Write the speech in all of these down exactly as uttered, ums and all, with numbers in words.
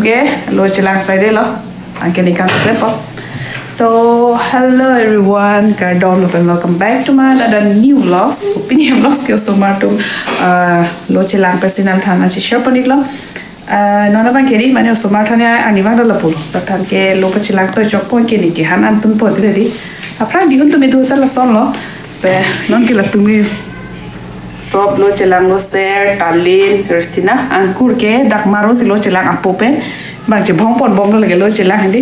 Ke lo chelang saidelo. Anke ne kangklepo. So, hello everyone, kardom lapen welcome back to my another new vlogs. Pini vlogs ke osomar atum, ah, lo chelang pensi nangthan nangcheshare pon-iklo. Ah, non abang ke di, mane osomar than ya ani bang dolo pulo. Than ke lo pachelangtoi chokpo, ke ne ke han an tunpo di. Aphrang dihun tumi tu ta lasonlo. Pe non ke latum ke sob lo chelanglo, ser, talin, resina, angkur ke dak maro si lo chelang apo pen. Bang chebong ponbomlo lake lo chelang hedi.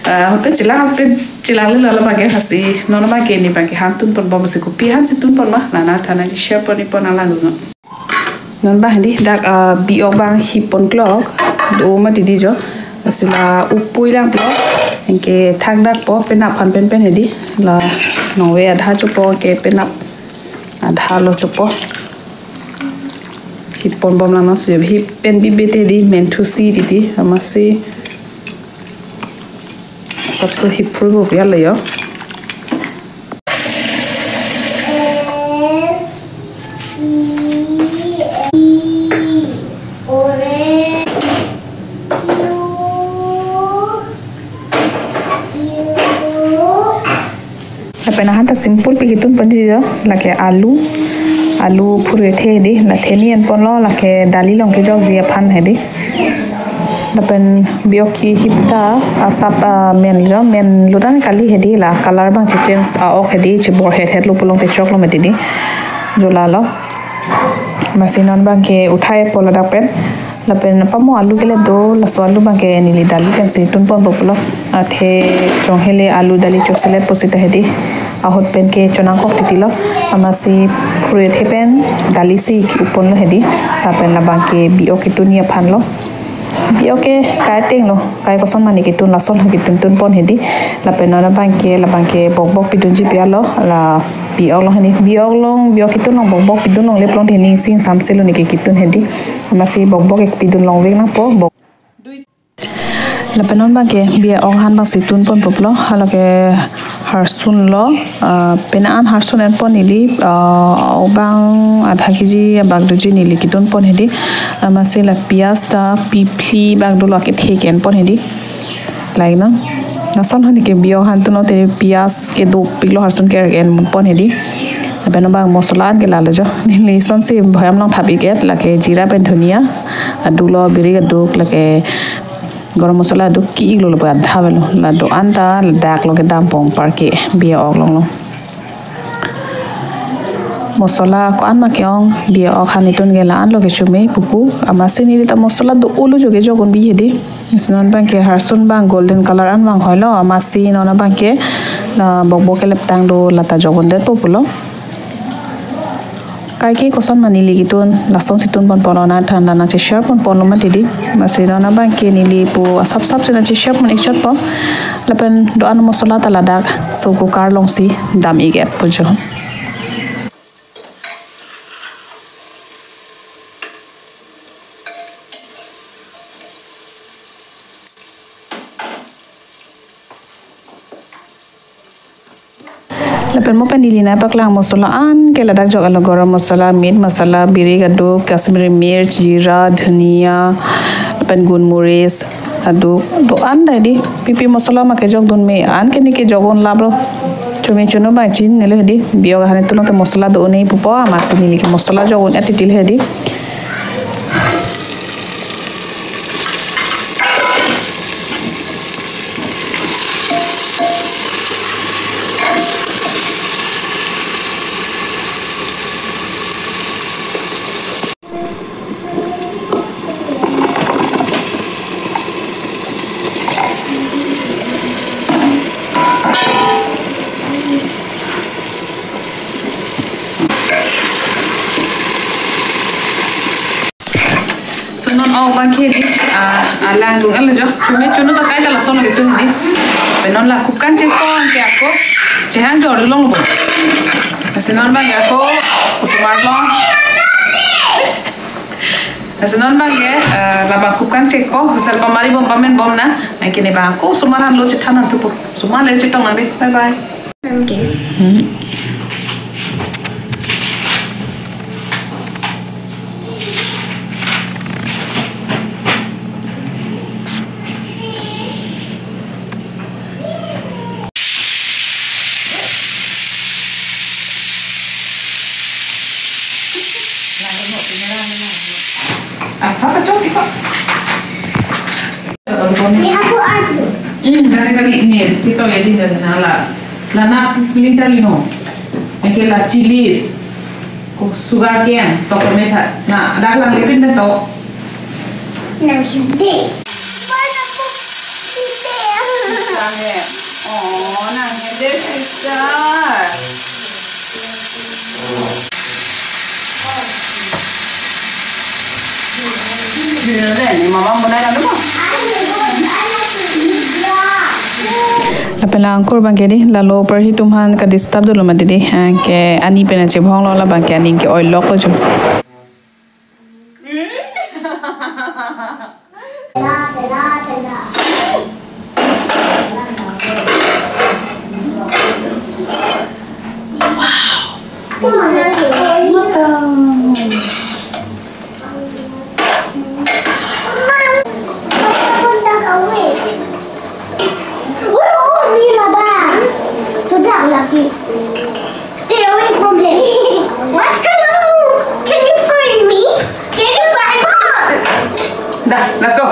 Ah, hote chelang, hote chelanglelo labang ke, lasi non abang ke ne bang ke han tunponbom si, kopi han si tunpon ma, la nangthan nangcheshare pon-ikpo, nanglang dun non. Non bang hedi dak, ah, bi-ok bang hip ponklok do mati di jo. Lasi la upui langplok. Anke thakdakpo, penap aphan penpen hedi. La nongve adha chopo, ke penap adha lo chopo. Hip ponbomlang non, si hip pen bibe te di, menthusi titi, amatsi asapso hip phurbo pi alo jo. Lapen ahan ta simple pi ketun ponji jo, lake alu, alu phurve the hedi, la theni enponlo, lake dali along kejokji aphan hedi. Lapen bi-ok kehip ta asap, ah, men jo, men lutan kali hedi, la color bang chechange a-ok hedi, chebor hethetlo pulote choklo mati di. Jo lalo. Amatsi non bang ke uthaipo ladak pen. Lapen pamo alu kelet do, laso alu bang ke neli dali pensi tunponpo pulo. Athe chonghele alu dali chokselet pusita hedi. Ahut pen ke chonangkok titilo. Amatsi phurve the pen dali si upponlo hedi. Lapen labang ke bi-ok ketunji aphanlo. Bi-ok ke kai atenglo, kai koson mane ketun, lason ketun tunpon hedi. Lapen non abang ke, labang ke bokbok pidunji pi alo, la bi-ok along hedi, bi-ok along, bi-ok ketun along bokbok pidun longle pulote ning sing samselo ne ke ketun hedi. Amatsi bokbok ke pidun longvek nangpo, bok. Lapen non bang ke bi-ok ahan bang si tunponpo pulo, halake harsun lo, ah, pena an harsun enpon neli, ah, ok bang adha keji abak doji neli ketunpon hedi. Amatsi la piyaj ta piphli bak dolo, akethe ke enpon hedi. Like non. Lason honi ke bi-ok ahan tunlote piyaj ke dopiklo, harsun ke enpon hedi. Lapen non bang mosola an ke lalo jo. Neli sonsi boyam along thap-ik-et, lake jira pen dhuniya aduk lo, biri aduk, lake garam masala aduk ke-iklo, lapu adha avelo. La do-an ta ladak lo kedam pon par ke bi-ok along lo. Masala ko-an ma ke-ong, bi-ok ahan ketun ke la-an lo kechome pupu. Amatsi neli ta masala do-olo jo kejok un bi hedi. Lasi non bang ke harsun bang golden color an vanghoilo. Amatsi non abang ke la bokbok keleptang do, lata jok undetpo pulo. Kaike koson ma neli ketun, lasonsi tunponpo, nangthan nangcheshare ponponlo mati di. Amatsi non abang ke neli pu asapsap si nangcheshare pon-ik chotpo. Lapen do-an masala ta ladak so cooker alongsi dam-ik-etpo jo. Lapen mo pen neli nangpaklang masala an ke ladak jok alo, garam masala, meat masala, biri aduk, Kashmiri mirch, jira, dhuniya, lapen gunmuris aduk, do-an ta hedi. Pipi masala ma kejok dun me, an ke ne kejok un laplo. Chome chono bang chininelo hedi. Bi-ok ahan tunlote masala do-un-e pupo, amatsi neli ke masala jok un-et titilo hedi. So non ok bang ke di, ah, alang dung alo jo. Chome chono ta kaita lason lo ketun di. Pen non la kupkan chekpo, anke ako chehang jor longpo. Lasi non bang ke ako osomar along. Lasi non bang ke, ah, labang kupkan chekpo, husar pamari bom, pamenbom nang. Anke ne bang ako osomar an lo chethan nangthupo. Osomar le chetong nang di. Bye bye. Thank you. Hmm. Apa cok kita? Ni aku artu. Hmm, kali-kali ini kita ya di sana la. La nasi spelling charlino. Oke la chilies. Ko sugar cane, toko metha. Na, dak lang lepin na to. Nang hindi. Pineapple. Nang he. Oh, nang hindi sister. Lapen la angkur abangke di, lalo parhi atum aphan ka disturb dolo mati di, anke ani pen achebhong lo, labangke ani ke oilok lo jo. Where are you, Baba? Sudah lagi. Stay away from them. What? Hello! Can you find me? Can you find me? Dah, let's go.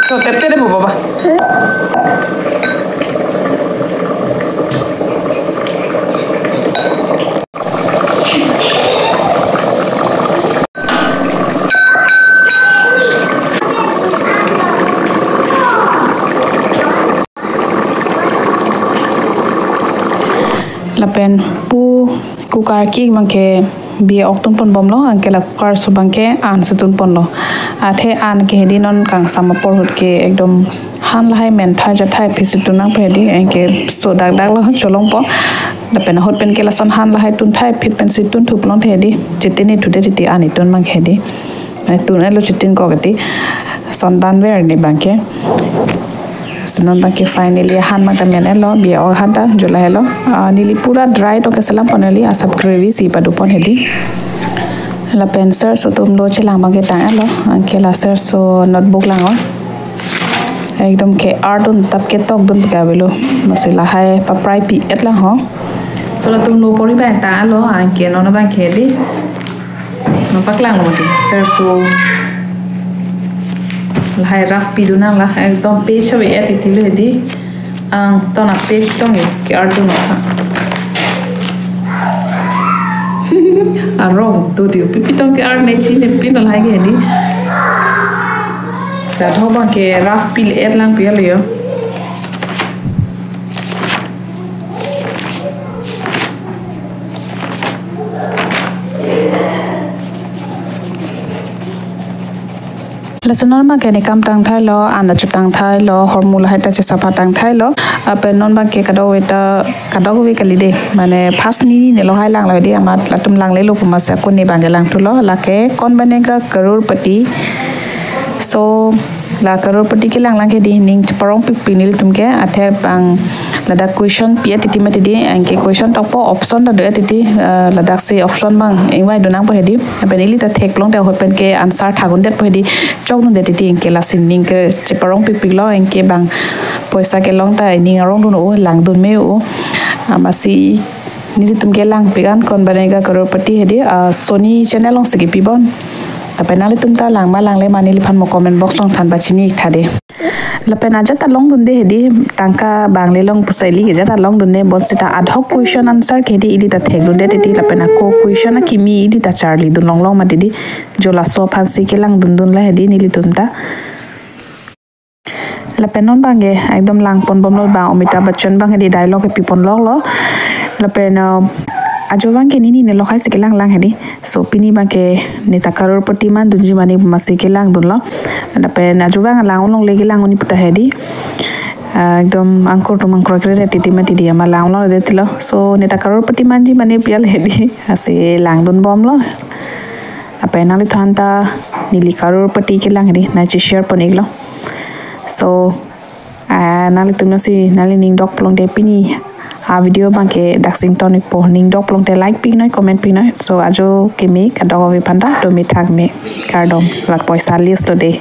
So, tep tep deh, Bu Baba. Lapen pu cooker ke abangke biya ok tunpon bomlo, anke la cooker aso abangke an si tunponlo. Athe an ke hedi non kangsam apor ahut ke ekdom han lahai menthai jathai aphi si tun nangpo hedi, anke so dak dak lo cholongpo. Lapen ahut pen ke lason han lahai tunthai aphi pen si tunthup longte hedi, chitini thude titi an itun abangke hedi. Mane tun-etlo chitin kok eti. Son danver ne abangke. Si non abangke finally han abangta men-etlo, biya ok han ta, jo lahelo. Ah, neli pura dry to keselam pon neli, asap gravy si padopon hedi. Lapen sarso atum do chelang abangke tang-etlo, anke la sarso notebook lang-o. Ekdom ke art un tap ke tok dun ke avelo. Masi lahai paprai pi-et lang ho. So latum lo pori abang tang-etlo, anke non abangke di. Nangpaklanglo mati, sarso. Lahai rough pidun nang la, ekdom page ave-et titi lo hedi. Angton a page tong e, ke art dun nang. Arong to di, pipi tong ke art ne chinine pin lahai ke hedi. Jatho abangke rough pi-et lang pi alo yo. Lason non abangke ne kam tangthailo, an ta chotangthailo, hormu lahai ta chesapha tangthailo. Lapen non abangke kadokave ta, kadokave kali de. Mane first nini ne lo hai langlo de, amat latum langlelo pu masi ako ne abangke langthulo. Lake Kaun Banega Crorepati. So, la Crorepati kelang lang ke di ning cheparong pikpik nelitum ke, athe abang ladak question pi-et titi mati di, anke question tokpo option ta do-et titi, eh, ladak si option abang ingvai do nangpo hedi, lapen ili ta theklongte ahut pen ke answer thak-un detpo hedi, chokdunde titi, anke lasi ning ke cheparong pikpiklo, anke abang poisa kelong ta ning arong dun-o, langdun me-o, amatsi nelitum kelang pik an Kaun Banega Crorepati hedi, ah, Sony channel along si kepibom. Lapen nanglitum ta lang ma langle ma neliphan mo comment box along than pachini ik tha de. Lapen ajat ta longdunde hedi, tangka bangle long pusi ili ke ajat ta longdunde, bonsita ad hoc question answer ke hedi ili ta thekdunde titi, lapen ako question akimi ili ta charlidun longlong mati di, jo laso aphan si kelangdundun la hedi nelitum ta. Lapen non abangke ekdom langpon bomlo, abang Amitabh Bachchan abang hedi dialogue kepi ponloklo. Lapen, uh, ajo abangke nini ne lo hai si kelang lang hedi. So pini abangke neta Crorepati mandunji mane pu masi kelangdunlo. Lapen ajo abang lang-un longle kelang un-e pu ta hedi. Ah, ekdom angkur atum angkur kre titi mati di, amat lang-un longle detilo. So neta Crorepati manji mane pi alo hedi. Lasi langdun bomlo. Lapen nangliphan ta neli Crorepati kelang hedi, nangche share pon iklo. So, ah, nanglitum jongsi nangli ning dok plong te pini a video abangke daksi ington ikpo, ning dok plong te like pi noi, comment pi noi. So ajo keme, kadokave aphan ta dome thakme, kardom, lak poisa list to de.